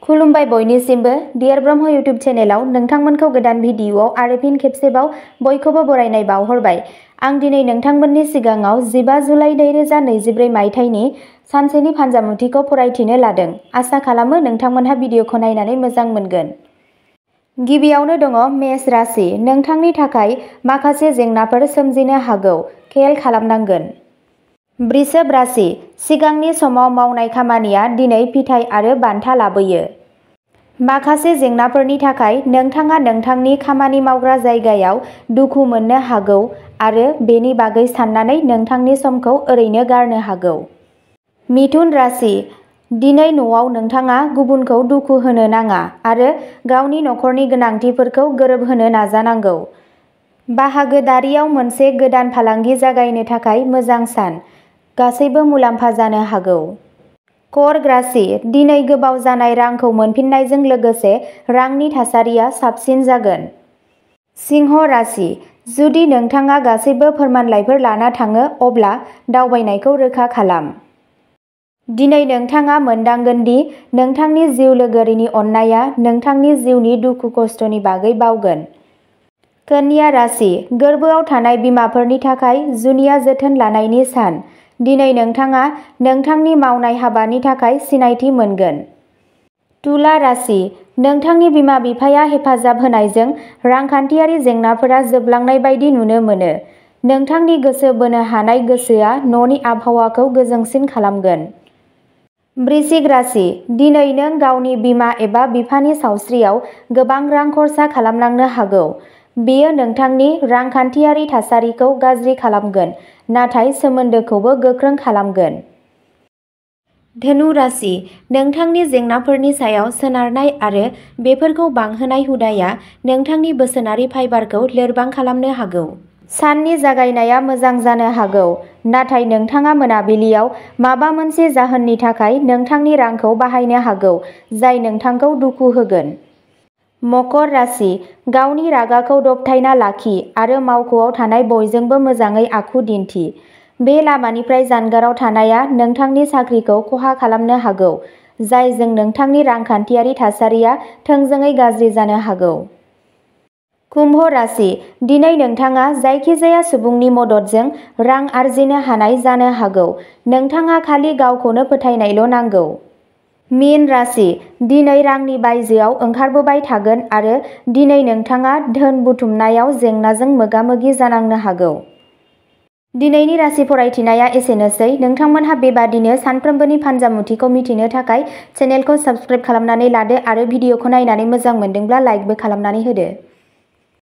खुलुमबाय बयनिसिमबो dear Brahma YouTube चेनेलाव नोंथांमोनखौ गोदान भिडिअआव आरो फिन खेबसेबाव बयखौबो बरायनाय बावहरबाय। आं दिनै नोंथांमोननि सिगाङाव 15 जुलाइ 2024 मायथाइनि सानसेनि फानजामुथिखौ फरायथिनो लादों। आसा खालामो नोंथांमोनहा भिडिअखौ नायनानै मोजां मोनगोन। गिबियावनो दङ मेष राशि। नोंथांनि थाखाय माखासे जेंनाफोर सोमजिनो हागौ, खेल खालामनांगोन। वृषभ राशि। सिगांनि समाव मावनाय खामानिया दिनै फिथाइ आरो बान्था लाबोयो। माखासे जेंनाफोरनि थाखाय नोंथाङा नोंथांनि खामानि मावग्रा जायगायाव दुखु मोननो हागौ आरो बेनि बागै साननानै नोंथांनि समखौ ओरैनो गारनो हागौ। मिथुन राशि। दिनै न'आव नोंथाङा गुबुनखौ दुखु होनो नाङा आरो गावनि नखरनि गोनांथिफोरखौ गोरोबहोनो नाजानांगौ। बाहागोदारियाव मोनसे गोदान फालांगि जागायनो थाखाय मोजां सान। गासैबो मुलाम्फा जानो हागौ। कर्क राशि। दिनै गोबाव जानाय रांखौ मोनफिननायजों लोगोसे रांनि थासारिया साबसिन जागोन। सिंह राशि। जुदि नोंथाङा गासैबो फोरमानलाइफोर लाना थाङो अब्ला दावबायनायखौ रोखा खालाम। दिनै नोंथाङा मोनदांगोन दि नोंथांनि जिउ लोगोरिनि अननायआ नोंथांनि जिउनि दुखु खस्थनि बागै बावगोन। कन्या राशि। गोर्बोआव थानाय बिमाफोरनि थाखाय जुनिया जोथोन लानायनि सान। दिनै नोंथाङा नोंथांनि मावनाय हाबानि थाखाय सिनायथि मोनगोन। तुला राशि। नोंथांनि बिमा-बिफाया हेफाजाब होनायजों रांखान्थियारि जेंनाफोरा जोबलांनाय बायदि नुनो मोनो। नोंथांनि गोसो बोनो हानाय गोसोआ न'नि आबहावाखौ गोजोंसिन खालामगोन। वृश्चिक राशि। दिनै नों गावनि बिमा एबा बिफानि सावस्रियाव गोबां रां खर्सा खालामनांनो हागौ। बेयो नोंथांनि रांखान्थियारि थासारिखौ गाज्रि खालामगोन, नाथाय सोमोन्दोखौबो गोख्रों खालामगोन। धनु राशि। नोंथांनि जेंनाफोरनि सायाव सोनारनाय आरो बेफोरखौ बांहोनाय हुदाया नोंथांनि बोसोनारि फाइबारखौ लोरबां खालामनो हागौ। साननि जागायनाया मोजां जानो हागौ, नाथाय नोंथाङा मोनाबिलियाव माबा मोनसे जाहोननि थाखाय नोंथांनि रांखौ बाहायनो हागौ जाय नोंथांखौ दुखु होगोन। मकर राशि। गावनि रागाखौ दबथायना लाखि आरो मावख'आव थानाय बयजोंबो मोजाङै आखु दिन्थि। बे लामानिफ्राय जानगाराव थानाया नोंथांनि साख्रिखौ खहा खालामनो हागौ, जायजों नोंथांनि रांखान्थियारि थासारिया थोंजोङै गाज्रि जानो हागौ। कुम्भ राशि। दिनै नोंथाङा जायखिजाया सुबुंनि मददजों रां आर्जिनो हानाय जानो हागौ। नोंथाङा खालि गावखौनो फोथायनायल' नांगौ। मीन राशि। दिनै रांनि बायजोआव ओंखारबोबाय थागोन आरो दिनै नोंथाङा धोन बुथुमनायाव जेंनाजों मोगा-मोगि जानांनो हागौ। दिनैनि राशि फरायथिनाया एसेनोसै। नोंथांमोनहा बेबादिनो सानफ्रोमबोनि फानजामुथिखौ मिथिनो थाखाय चेनेलखौ साबस्क्राइब खालामनानै लादो आरो भिडिअखौ नायनानै मोजां मोनदोंब्ला लाइकबो खालामनानै होदो।